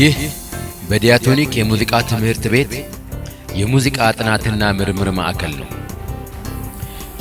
ይህ በዲያቶኒክ የሙዚቃ ትምህርት ቤት የሙዚቃ ጥናትና ምርምር ማዕከል ነው።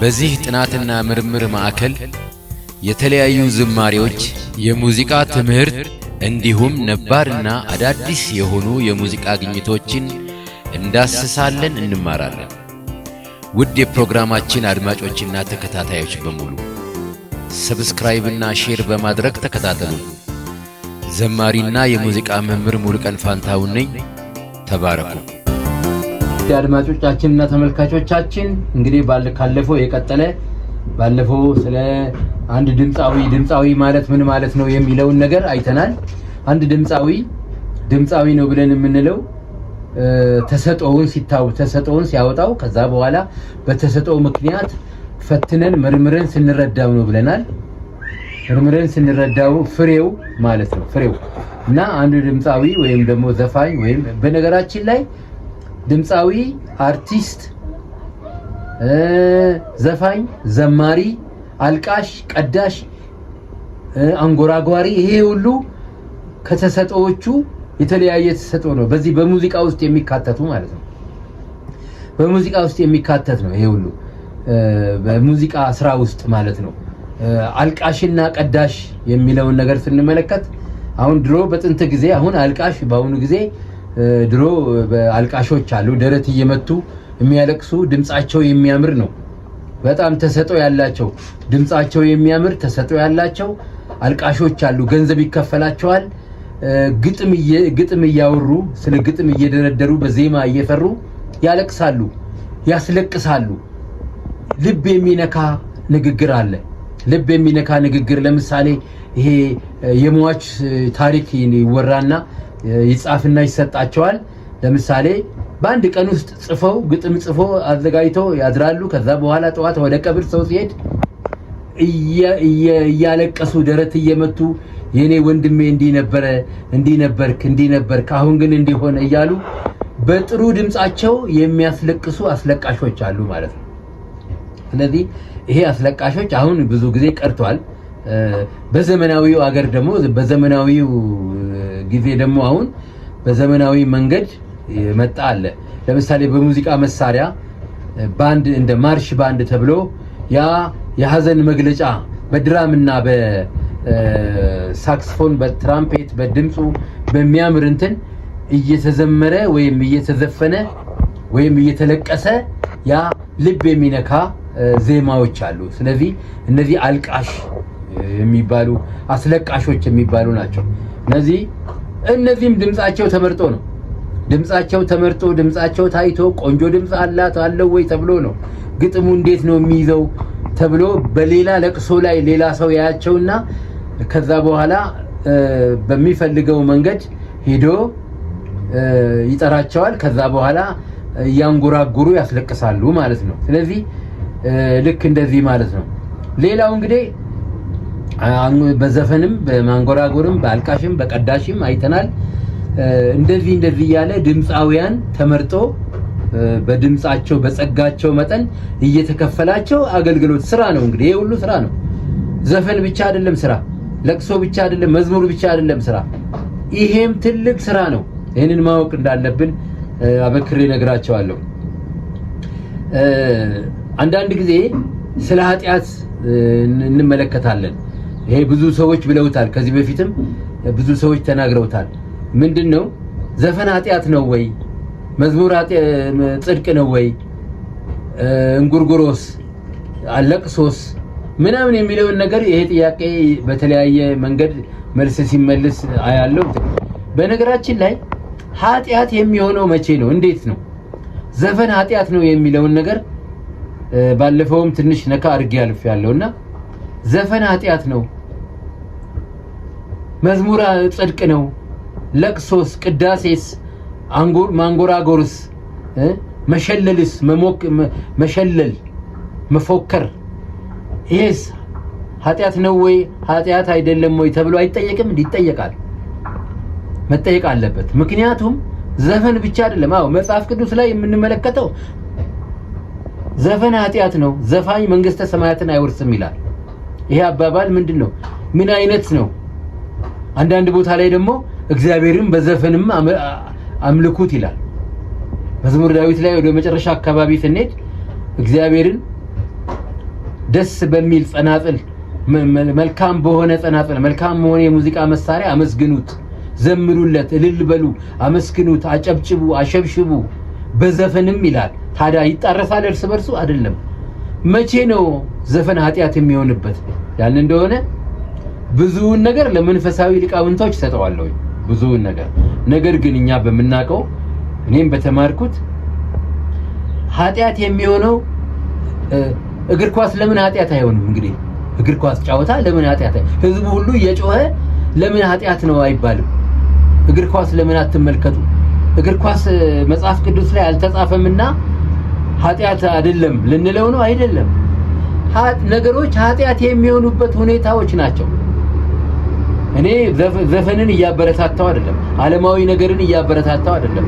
በዚህ ጥናትና ምርምር ማዕከል የተለያዩ ዝማሬዎች፣ የሙዚቃ ትምህርት እንዲሁም ነባርና አዳዲስ የሆኑ የሙዚቃ ግኝቶችን እንዳስሳለን፣ እንማራለን። ውድ የፕሮግራማችን አድማጮችና ተከታታዮች በሙሉ subscribe ና share በማድረግ ተከታተሉ። ዘማሪና የሙዚቃ መምህር ሙሉቀን ፋንታሁን ነኝ። ተባረኩ። አድማጮቻችንና ተመልካቾቻችን፣ እንግዲህ ካለፈው የቀጠለ፣ ባለፈው ስለ አንድ ድምፃዊ፣ ድምፃዊ ማለት ምን ማለት ነው የሚለውን ነገር አይተናል። አንድ ድምፃዊ ድምፃዊ ነው ብለን የምንለው ተሰጥኦውን ሲታው፣ ተሰጥኦውን ሲያወጣው፣ ከዛ በኋላ በተሰጥኦው ምክንያት ፈትነን መርምረን ስንረዳው ነው ብለናል። መርምረን ስንረዳው ፍሬው ማለት ነው፣ ፍሬው። እና አንድ ድምፃዊ ወይም ደግሞ ዘፋኝ ወይም፣ በነገራችን ላይ ድምፃዊ፣ አርቲስት፣ ዘፋኝ፣ ዘማሪ፣ አልቃሽ፣ ቀዳሽ፣ አንጎራጓሪ፣ ይሄ ሁሉ ከተሰጥኦዎቹ የተለያየ ተሰጥኦ ነው። በዚህ በሙዚቃ ውስጥ የሚካተቱ ማለት ነው። በሙዚቃ ውስጥ የሚካተት ነው ይሄ ሁሉ፣ በሙዚቃ ስራ ውስጥ ማለት ነው። አልቃሽና ቀዳሽ የሚለውን ነገር ስንመለከት አሁን ድሮ በጥንት ጊዜ፣ አሁን አልቃሽ በአሁኑ ጊዜ፣ ድሮ አልቃሾች አሉ፣ ደረት እየመቱ የሚያለቅሱ፣ ድምጻቸው የሚያምር ነው። በጣም ተሰጥኦ ያላቸው፣ ድምጻቸው የሚያምር፣ ተሰጥኦ ያላቸው አልቃሾች አሉ። ገንዘብ ይከፈላቸዋል። ግጥም እያወሩ፣ ስለ ግጥም እየደረደሩ፣ በዜማ እየፈሩ ያለቅሳሉ፣ ያስለቅሳሉ። ልብ የሚነካ ንግግር አለ። ልብ የሚነካ ንግግር፣ ለምሳሌ ይሄ የሟች ታሪክ ይወራና ይጻፍና ይሰጣቸዋል። ለምሳሌ በአንድ ቀን ውስጥ ጽፈው፣ ግጥም ጽፈው አዘጋጅተው ያድራሉ። ከዛ በኋላ ጠዋት ወደ ቀብር ሰው ሲሄድ እያለቀሱ፣ ደረት እየመቱ፣ የኔ ወንድሜ እንዲህ ነበረ፣ እንዲህ ነበርክ፣ እንዲህ ነበርክ፣ አሁን ግን እንዲህ ሆነ እያሉ በጥሩ ድምጻቸው የሚያስለቅሱ አስለቃሾች አሉ ማለት ነው። ስለዚህ ይሄ አስለቃሾች አሁን ብዙ ጊዜ ቀርቷል። በዘመናዊው አገር ደግሞ፣ በዘመናዊው ጊዜ ደግሞ፣ አሁን በዘመናዊ መንገድ የመጣ አለ። ለምሳሌ በሙዚቃ መሳሪያ ባንድ፣ እንደ ማርሽ ባንድ ተብሎ ያ የሀዘን መግለጫ በ drum ና በሳክስፎን፣ በትራምፔት፣ በድምፁ በሚያምር እንትን እየተዘመረ ወይም እየተዘፈነ ወይም እየተለቀሰ ያ ልብ የሚነካ ዜማዎች አሉ። ስለዚህ እነዚህ አልቃሽ የሚባሉ፣ አስለቃሾች የሚባሉ ናቸው። እነዚህም ድምጻቸው ተመርጦ ነው። ድምጻቸው ተመርጦ፣ ድምጻቸው ታይቶ፣ ቆንጆ ድምጽ አላት አለው ወይ ተብሎ ነው። ግጥሙ እንዴት ነው የሚይዘው ተብሎ በሌላ ለቅሶ ላይ ሌላ ሰው ያያቸውና ከዛ በኋላ በሚፈልገው መንገድ ሄዶ ይጠራቸዋል። ከዛ በኋላ እያንጎራጉሩ ያስለቅሳሉ ማለት ነው። ስለዚህ ልክ እንደዚህ ማለት ነው። ሌላው እንግዲህ በዘፈንም፣ በማንጎራጎርም፣ በአልቃሽም፣ በቀዳሽም አይተናል። እንደዚህ እንደዚህ እያለ ድምፃውያን ተመርጦ በድምፃቸው በጸጋቸው መጠን እየተከፈላቸው አገልግሎት ስራ ነው። እንግዲህ ይሄ ሁሉ ስራ ነው። ዘፈን ብቻ አይደለም ስራ፣ ለቅሶ ብቻ አይደለም፣ መዝሙር ብቻ አይደለም ስራ። ይሄም ትልቅ ስራ ነው። ይህንን ማወቅ እንዳለብን አበክሬ እነግራቸዋለሁ። አንዳንድ ጊዜ ስለ ኃጢአት እንመለከታለን። ይሄ ብዙ ሰዎች ብለውታል። ከዚህ በፊትም ብዙ ሰዎች ተናግረውታል። ምንድን ነው፣ ዘፈን ኃጢአት ነው ወይ? መዝሙር ጽድቅ ነው ወይ? እንጉርጉሮስ፣ ለቅሶስ ምናምን የሚለውን ነገር፣ ይሄ ጥያቄ በተለያየ መንገድ መልስ ሲመልስ አያለው። በነገራችን ላይ ኃጢአት የሚሆነው መቼ ነው? እንዴት ነው? ዘፈን ኃጢአት ነው የሚለውን ነገር ባለፈውም ትንሽ ነካ አድርጌ አልፌያለሁና፣ ዘፈን ኃጢአት ነው፣ መዝሙር ጽድቅ ነው፣ ለቅሶስ፣ ቅዳሴስ፣ ማንጎራጎርስ፣ መሸለልስ፣ መሸለል፣ መፎከር፣ ይሄስ ኃጢአት ነው ወይ ኃጢአት አይደለም ወይ ተብሎ አይጠየቅም? ይጠየቃል፣ መጠየቅ አለበት። ምክንያቱም ዘፈን ብቻ አይደለም። አዎ፣ መጽሐፍ ቅዱስ ላይ የምንመለከተው ዘፈን ኃጢአት ነው፣ ዘፋኝ መንግስተ ሰማያትን አይወርስም ይላል። ይሄ አባባል ምንድን ነው? ምን አይነት ነው? አንዳንድ ቦታ ላይ ደግሞ እግዚአብሔርን በዘፈንም አምልኩት ይላል። መዝሙር ዳዊት ላይ ወደ መጨረሻ አካባቢ ስንሄድ እግዚአብሔርን ደስ በሚል ጸናጽል፣ መልካም በሆነ ጸናጽል፣ መልካም በሆነ የሙዚቃ መሳሪያ አመስግኑት፣ ዘምሩለት፣ እልል በሉ፣ አመስግኑት፣ አጨብጭቡ፣ አሸብሽቡ በዘፈንም ይላል። ታዲያ ይጣረሳል እርስ በርሱ አይደለም። መቼ ነው ዘፈን ኃጢአት የሚሆንበት? ያን እንደሆነ ብዙውን ነገር ለመንፈሳዊ ሊቃውንቶች ሰጠዋለሁ፣ ብዙውን ነገር። ነገር ግን እኛ በምናውቀው፣ እኔም በተማርኩት ኃጢአት የሚሆነው እግር ኳስ ለምን ኃጢአት አይሆንም? እንግዲህ እግር ኳስ ጨዋታ ለምን ኃጢአት፣ ህዝቡ ሁሉ እየጮኸ ለምን ኃጢአት ነው አይባልም? እግር ኳስ ለምን አትመልከቱ? እግር ኳስ መጽሐፍ ቅዱስ ላይ አልተጻፈምና ኃጢአት አይደለም ልንለው ነው? አይደለም። ነገሮች ኃጢአት የሚሆኑበት ሁኔታዎች ናቸው። እኔ ዘፈንን እያበረታታው አይደለም፣ ዓለማዊ ነገርን እያበረታታው አይደለም።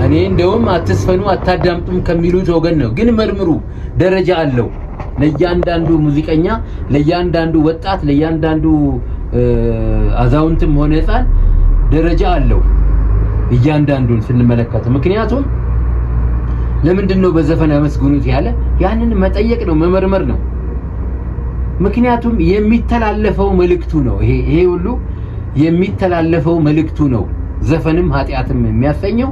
እኔ እንደውም አትስፈኑ አታዳምጡም ከሚሉት ወገን ነው። ግን መርምሩ፣ ደረጃ አለው። ለእያንዳንዱ ሙዚቀኛ፣ ለእያንዳንዱ ወጣት፣ ለእያንዳንዱ አዛውንትም ሆነ ሕፃን ደረጃ አለው እያንዳንዱን ስንመለከት። ምክንያቱም ለምንድን ነው በዘፈን ያመስግኑት ያለ? ያንን መጠየቅ ነው፣ መመርመር ነው። ምክንያቱም የሚተላለፈው መልእክቱ ነው። ይሄ ሁሉ የሚተላለፈው መልእክቱ ነው። ዘፈንም ኃጢአትም የሚያሰኘው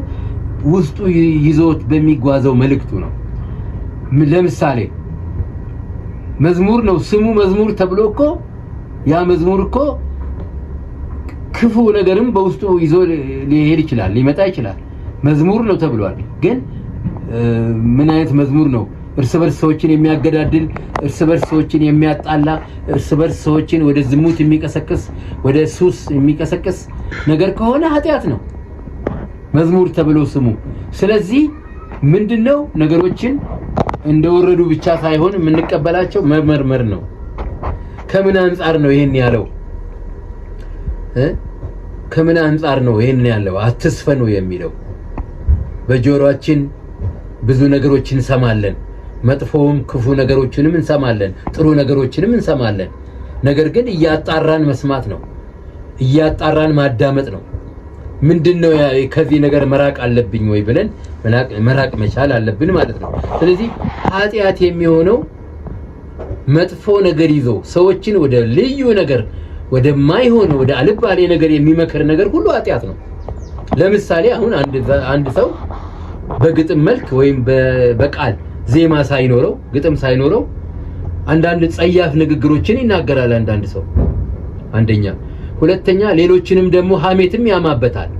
ውስጡ ይዞት በሚጓዘው መልእክቱ ነው። ለምሳሌ መዝሙር ነው ስሙ፣ መዝሙር ተብሎ እኮ ያ መዝሙር እኮ ክፉ ነገርም በውስጡ ይዞ ሊሄድ ይችላል፣ ሊመጣ ይችላል። መዝሙር ነው ተብሏል። ግን ምን አይነት መዝሙር ነው? እርስ በርስ ሰዎችን የሚያገዳድል፣ እርስ በርስ ሰዎችን የሚያጣላ፣ እርስ በርስ ሰዎችን ወደ ዝሙት የሚቀሰቅስ፣ ወደ ሱስ የሚቀሰቅስ ነገር ከሆነ ኃጢአት ነው መዝሙር ተብሎ ስሙ። ስለዚህ ምንድነው፣ ነገሮችን እንደወረዱ ብቻ ሳይሆን የምንቀበላቸው መመርመር ነው። ከምን አንጻር ነው ይሄን ያለው? ከምን አንጻር ነው ይሄን ያለው? አትስፈኑ የሚለው በጆሮአችን ብዙ ነገሮችን እንሰማለን። መጥፎውም ክፉ ነገሮችንም እንሰማለን፣ ጥሩ ነገሮችንም እንሰማለን። ነገር ግን እያጣራን መስማት ነው፣ እያጣራን ማዳመጥ ነው። ምንድነው ከዚህ ነገር መራቅ አለብኝ ወይ ብለን መራቅ መቻል አለብን ማለት ነው። ስለዚህ ኃጢአት የሚሆነው መጥፎ ነገር ይዞ ሰዎችን ወደ ልዩ ነገር፣ ወደማይሆን፣ ወደ አልባሌ ነገር የሚመክር ነገር ሁሉ ኃጢአት ነው። ለምሳሌ አሁን አንድ ሰው በግጥም መልክ ወይም በቃል ዜማ ሳይኖረው፣ ግጥም ሳይኖረው አንዳንድ ጸያፍ ንግግሮችን ይናገራል። አንዳንድ ሰው አንደኛ፣ ሁለተኛ ሌሎችንም ደግሞ ሀሜትም ያማበታል።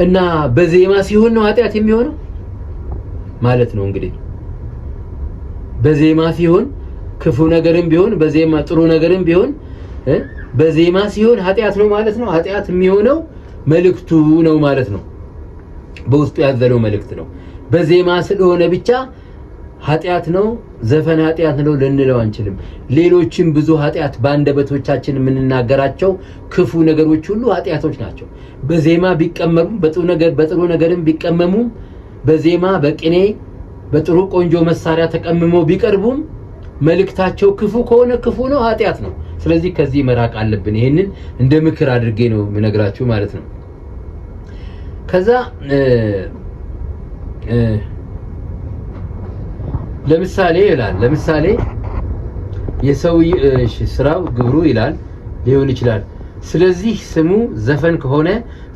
እና በዜማ ሲሆን ነው ኃጢአት የሚሆነው ማለት ነው። እንግዲህ በዜማ ሲሆን ክፉ ነገርም ቢሆን፣ በዜማ ጥሩ ነገርም ቢሆን በዜማ ሲሆን ኃጢአት ነው ማለት ነው። ኃጢአት የሚሆነው መልእክቱ ነው ማለት ነው። በውስጡ ያዘለው መልእክት ነው። በዜማ ስለሆነ ብቻ ኃጢአት ነው፣ ዘፈን ኃጢአት ነው ልንለው አንችልም። ሌሎችም ብዙ ኃጢአት በአንደበቶቻችን የምንናገራቸው ክፉ ነገሮች ሁሉ ኃጢአቶች ናቸው። በዜማ ቢቀመሙም፣ በጥሩ ነገርም ቢቀመሙም፣ በዜማ፣ በቅኔ፣ በጥሩ ቆንጆ መሳሪያ ተቀምመው ቢቀርቡም መልእክታቸው ክፉ ከሆነ ክፉ ነው፣ ኃጢአት ነው። ስለዚህ ከዚህ መራቅ አለብን። ይሄንን እንደ ምክር አድርጌ ነው የምነግራችሁ ማለት ነው። ከዛ ለምሳሌ ይላል፣ ለምሳሌ የሰው ስራው ግብሩ ይላል ሊሆን ይችላል። ስለዚህ ስሙ ዘፈን ከሆነ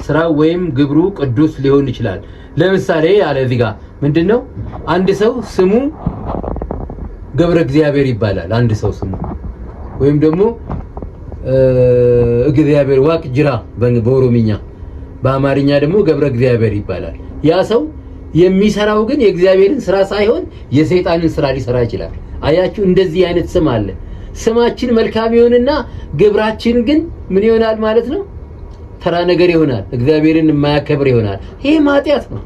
ስራው ወይም ግብሩ ቅዱስ ሊሆን ይችላል። ለምሳሌ አለ እዚህ ጋር ምንድነው፣ አንድ ሰው ስሙ ገብረ እግዚአብሔር ይባላል። አንድ ሰው ስሙ ወይም ደግሞ እግዚአብሔር ዋቅ ጅራ በኦሮምኛ፣ በአማርኛ ደግሞ ገብረ እግዚአብሔር ይባላል። ያ ሰው የሚሰራው ግን የእግዚአብሔርን ስራ ሳይሆን የሰይጣንን ስራ ሊሰራ ይችላል። አያችሁ፣ እንደዚህ አይነት ስም አለ። ስማችን መልካም ይሆንና ግብራችን ግን ምን ይሆናል ማለት ነው? ተራ ነገር ይሆናል። እግዚአብሔርን የማያከብር ይሆናል። ይሄ ኃጢአት ነው።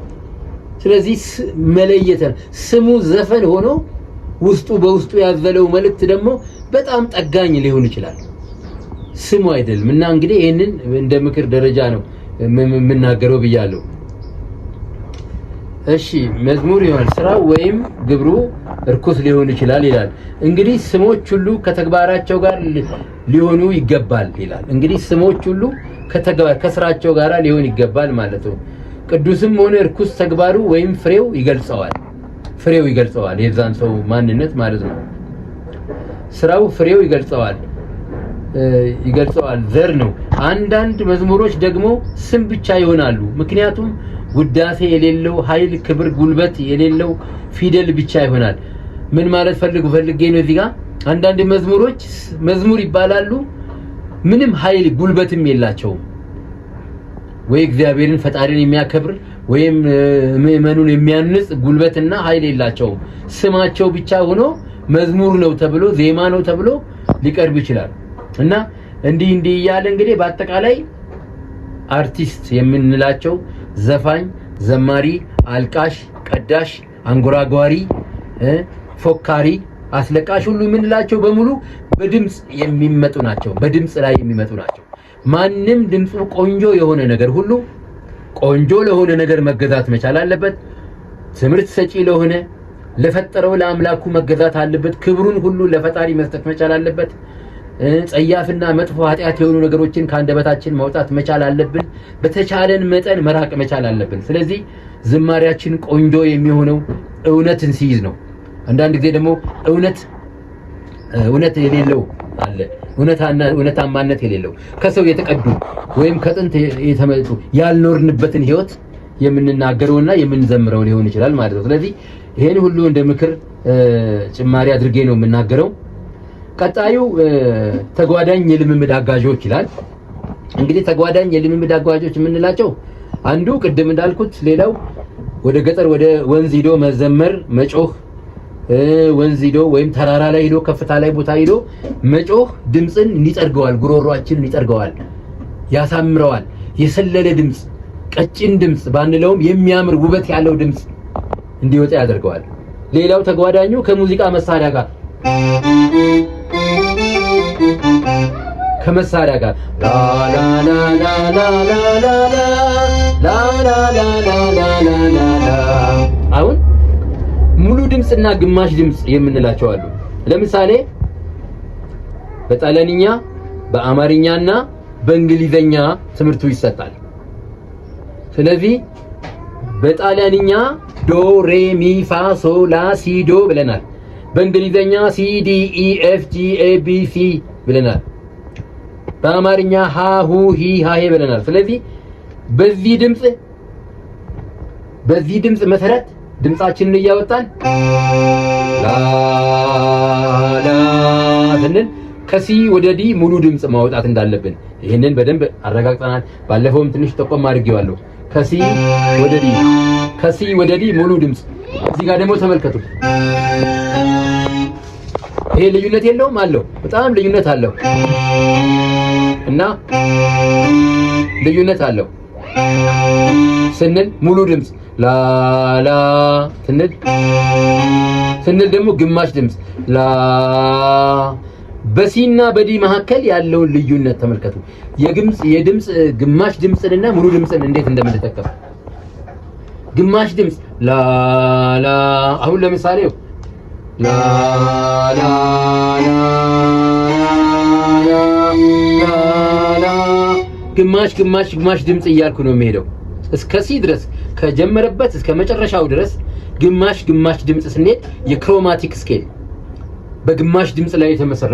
ስለዚህ መለየት፣ ስሙ ዘፈን ሆኖ ውስጡ በውስጡ ያዘለው መልእክት ደግሞ በጣም ጠጋኝ ሊሆን ይችላል። ስሙ አይደለም። እና እንግዲህ ይሄንን እንደ ምክር ደረጃ ነው የምናገረው ብያለሁ። እሺ፣ መዝሙር ይሆናል፣ ስራው ወይም ግብሩ እርኩስ ሊሆን ይችላል ይላል። እንግዲህ ስሞች ሁሉ ከተግባራቸው ጋር ሊሆኑ ይገባል ይላል። እንግዲህ ስሞች ሁሉ ከተግባር ከስራቸው ጋር ሊሆን ይገባል ማለት ነው። ቅዱስም ሆነ እርኩስ ተግባሩ ወይም ፍሬው ይገልጸዋል። ፍሬው ይገልጸዋል የዛን ሰው ማንነት ማለት ነው። ስራው ፍሬው ይገልጸዋል ዘር ነው። አንዳንድ መዝሙሮች ደግሞ ስም ብቻ ይሆናሉ። ምክንያቱም ውዳሴ የሌለው ኃይል፣ ክብር፣ ጉልበት የሌለው ፊደል ብቻ ይሆናል። ምን ማለት ፈልጌ ነው እዚህ ጋር አንዳንድ መዝሙሮች መዝሙር ይባላሉ፣ ምንም ኃይል ጉልበትም የላቸውም። ወይ እግዚአብሔርን ፈጣሪን የሚያከብር ወይም ምዕመኑን የሚያንጽ ጉልበትና ኃይል የላቸውም። ስማቸው ብቻ ሆኖ መዝሙር ነው ተብሎ ዜማ ነው ተብሎ ሊቀርብ ይችላል። እና እንዲህ እንዲህ እያለ እንግዲህ በአጠቃላይ አርቲስት የምንላቸው ዘፋኝ፣ ዘማሪ፣ አልቃሽ፣ ቀዳሽ፣ አንጎራጓሪ፣ ፎካሪ፣ አስለቃሽ ሁሉ የምንላቸው በሙሉ በድምጽ የሚመጡ ናቸው። በድምጽ ላይ የሚመጡ ናቸው። ማንም ድምፁ ቆንጆ የሆነ ነገር ሁሉ ቆንጆ ለሆነ ነገር መገዛት መቻል አለበት። ትምህርት ሰጪ ለሆነ ለፈጠረው ለአምላኩ መገዛት አለበት። ክብሩን ሁሉ ለፈጣሪ መስጠት መቻል አለበት። ጸያፍና መጥፎ ኃጢአት የሆኑ ነገሮችን ከአንደበታችን ማውጣት መቻል አለብን። በተቻለን መጠን መራቅ መቻል አለብን። ስለዚህ ዝማሪያችን ቆንጆ የሚሆነው እውነትን ሲይዝ ነው። አንዳንድ ጊዜ ደግሞ እውነት የሌለው አለ። እውነታማነት የሌለው ከሰው የተቀዱ ወይም ከጥንት የተመጡ ያልኖርንበትን ህይወት የምንናገረውና የምንዘምረው ሊሆን ይችላል ማለት ነው። ስለዚህ ይሄን ሁሉ እንደ ምክር ጭማሪ አድርጌ ነው የምናገረው። ቀጣዩ ተጓዳኝ የልምምድ አጋዦች ይላል። እንግዲህ ተጓዳኝ የልምምድ አጋዦች የምንላቸው አንዱ ቅድም እንዳልኩት፣ ሌላው ወደ ገጠር ወደ ወንዝ ሂዶ መዘመር መጮህ፣ ወንዝ ሂዶ ወይም ተራራ ላይ ሂዶ ከፍታ ላይ ቦታ ሂዶ መጮህ ድምፅን ይጠርገዋል፣ ጉሮሯችንን ይጠርገዋል፣ ያሳምረዋል። የሰለለ ድምፅ፣ ቀጭን ድምፅ ባንለውም የሚያምር ውበት ያለው ድምፅ እንዲወጣ ያደርገዋል። ሌላው ተጓዳኙ ከሙዚቃ መሳሪያ ጋር ከመሳሪያ ጋር ላ አሁን ሙሉ ድምፅና ግማሽ ድምፅ የምንላቸው አሉ። ለምሳሌ በጣሊያንኛ በአማርኛና በእንግሊዘኛ ትምህርቱ ይሰጣል። ስለዚህ በጣሊያንኛ ዶ ሬ ሚ ፋ ሶ ላ ሲ ዶ ብለናል። በእንግሊዘኛ C D E F G A B C ብለናል። በአማርኛ ሀ ሁ ሂ ሃ ሄ ብለናል። ስለዚህ በዚህ ድምጽ መሰረት ድምጻችንን እያወጣን ላ ላ ስንል ከ C ወደ D ሙሉ ድምጽ ማውጣት እንዳለብን ይህንን በደንብ አረጋግጠናል። ባለፈውም ትንሽ ጠቆም አድርጌዋለሁ። ከ C ወደ D፣ ከ C ወደ D ሙሉ ድምጽ። እዚህ ጋር ደግሞ ተመልከቱ። ይሄ ልዩነት የለውም? አለው። በጣም ልዩነት አለው እና ልዩነት አለው ስንል ሙሉ ድምጽ ላ ላ ስንል ደግሞ ግማሽ ድምጽ ላ። በ C እና በ D መካከል ያለውን ልዩነት ተመልከቱ። የድምጽ ግማሽ ድምጽንና ሙሉ ድምጽን እንዴት እንደምንጠቀም ግማሽ ድምጽ ላ ላ። አሁን ለምሳሌ ላ ላ ላ ላ ላ ግማሽ ግማሽ ግማሽ ድምጽ እያልኩ ነው የሚሄደው እስከ C ድረስ፣ ከጀመረበት እስከ መጨረሻው ድረስ ግማሽ ግማሽ ድምጽ ስንሄድ የ chromatic scale በግማሽ ድምጽ ላይ የተመሰረተ